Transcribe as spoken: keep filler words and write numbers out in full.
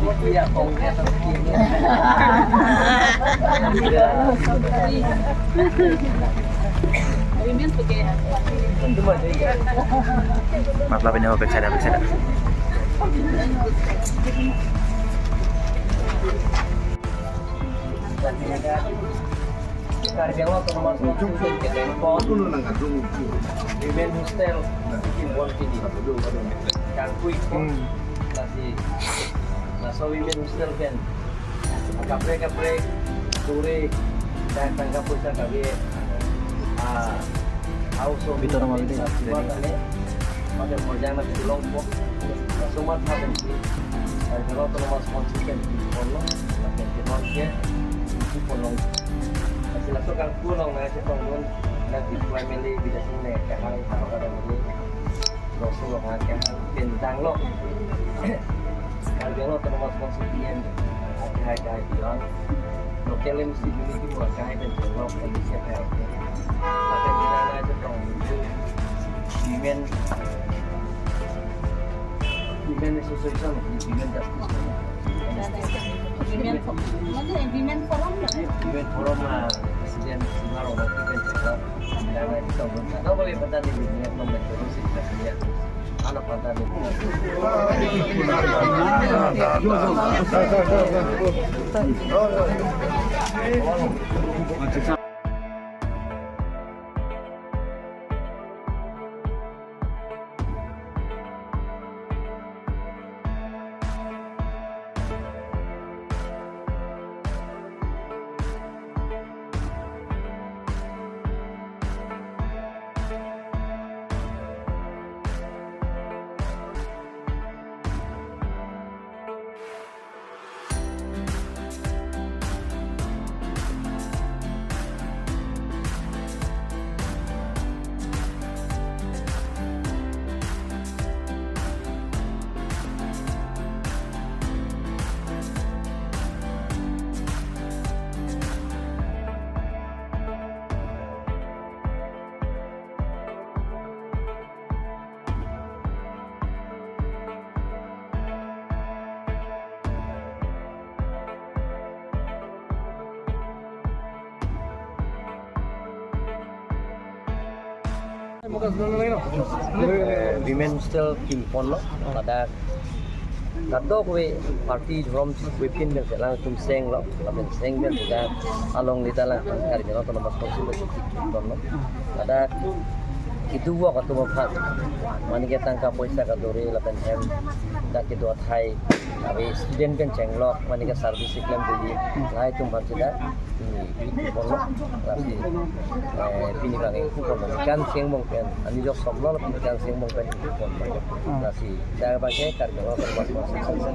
Maaf, lapin ho, backside, backside. Karbi Anglong Autonomous Council, women hostel, Kimbon pini. Kangpui ko, lasi, laso women hostel pen kaprek kaprek, dore, dak tangka poisa kave, ah, house of Bito nama bito. Mate morjang na tulong po. Laso mat ha pensi, Karbi Anglong Autonomous Council pen pi ponlo, lapen pi non ke, pi ponlo. Lasi laso kangpui along nangchetongdun, na di family, bida sing ne, kahang, kahang, kahang, kahang. Laso along ha kahang pen danglo. Karbi Anglong Autonomous Council P M, kahai kahai bilang. Local M C unity mo kahai pen danglo, M C kahai. Lapen di nangchetong women, women association, women justice. Women fo-, mane women forum ya? Women forum, ah, president, Sima Ronghangpi pen danglo. Karena kita belum tahu boleh pada ni dunia pembentuk si president. Ano pada ni? Eh, women hostel pi ponlo, ladak kadokave party dhorom ave pen pen selang atum senglo, lapen seng pen seta along lita la Karbi Anglong Autonomous Council lo, ladak kedo-an atum aphan, mane ke tangka poisa kadore lapen hem, dak kedo athai, ave student pen chenglok, mane ke service keklem doji, lahai atum aphan seta, pini, pini ponlo, lasi, eh, pini bang-e pu ponlo, Kangsing Engbong pen, ani jok somlo, pini Kangsing Engbong pen pu ponlo, lasi, dak bang-e Karbi Anglong Autonomous Council.